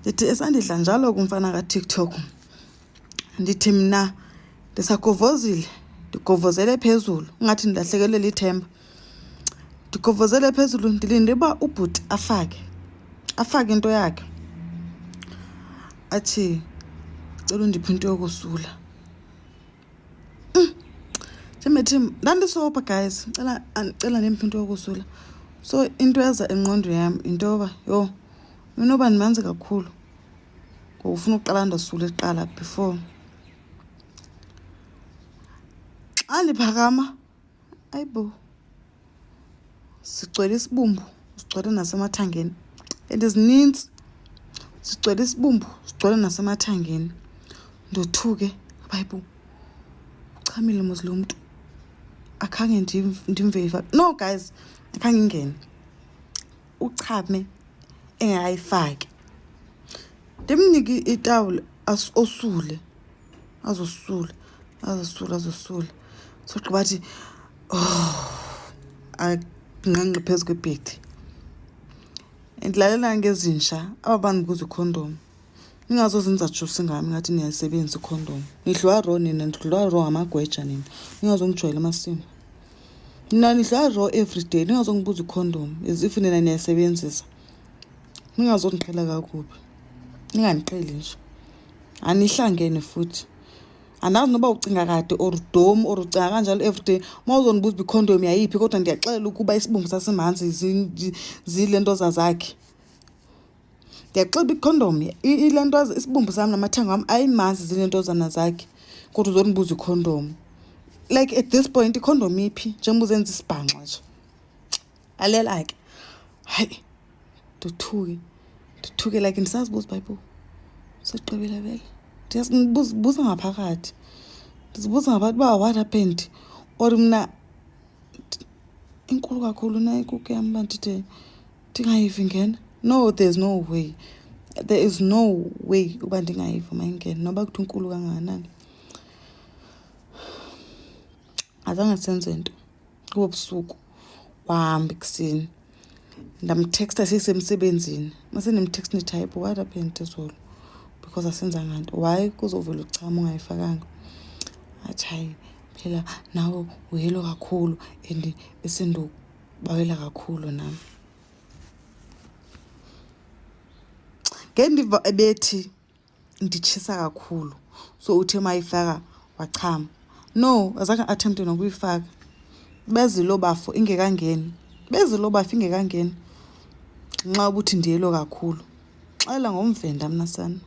Ndithi esandidla njalo kumfana kaTikTok. Ndithi mna ndisagovozile, ndigovozele phezulu ingathi ndilahlekelwe lithemba. Ndigovozele phezulu ndilinde uba ubhuti afake, afake into yakhe. Athi cela undiphe into yokosula. Njengethi ndandisopa guys, ndicela ndicela ndiphe into yokosula. So into eza engqondweni yam yinto yoba yho inoba ndimanzi kakhulu ngoku ufuna uqala ndosule kuqala before. Xa ndiphakama, ayibo, sigcwele isibumbu, sigcwele nasemathangeni and zinintsi. Sigcwele isibumbu, sigcwele nasemathangeni. Ndothuke, hayibo, uchamile mos lo mntu. Akhange ndimve. No guys, akhange ingene. Uchame engekayifaki. Ndimnike itawuli osule, azosula, azosula, azosula. Sogqiba athi oh, angqengqe phezu kwebhedi. Ndilalela ngezinsha aba bandibuza ikhondom. Ningazozenza juice ngami ngathi niyayisebenzisa ikhondom. Nidliwa raw nina, nidliwa raw ngamagweja nina. Ningazongijwayela amasimba. Nina nidliwa raw everyday, ningazongibuza ikhondom as if nina niyayisebenzisa. Ningazondiqhela kakubi. Ningandiqheli nje. Anihlangene futhi. Andazi noba ucinga kade or dom or ucinga kanjalo everyday. Uma uzondibuza uba ikhondom yayiphi kodwa ndiyaxelela ukuba isibumbu sasimanzi zile nto zazakhe. Ndiyaxela uba ikhondom ile nto isibumbu sam namathango am ayimanzi zile ntozana zakhe kodwa uzondibuza ikhondom. Like at this point ikhondom iphi njengoba uzenza isibhanxa nje. Lalela ke. Hayi, ndothuke. Ndothuke like ndisazibuza uba hayibo segqibile vele. Ndiyazibuza ngaphakathi. Ndizibuza ngaphakathi uba what happened or mna inkulu kakhulu na ikuku yam uba ndide ndingayivi ingena. No, there's no way. There is no way uba ndingayiva mayingene noba kuthiwa inkulu kangakanani. Azange senze nto kubo busuku, wahamba ekuseni. Ndamtheksta sisemsebenzini. Mase ndimtheksta ndithi hayibo what happened izolo because asenzanga nto. Why kuzovela uchama ungayifakanga? Athi hayi phela nawe uyelo kakhulu and besendibawela kakhulu nam. Ngendiva ebethi nditshisa kakhulu so uthe mayifaka wachama. No, azange attempte nokuyifaka. Bezilo bafo ingekangeni. Bezilo bafo ingekangeni. Nxa ubuthi ndiyelo kakhulu. Xela ngomvenda mna sana.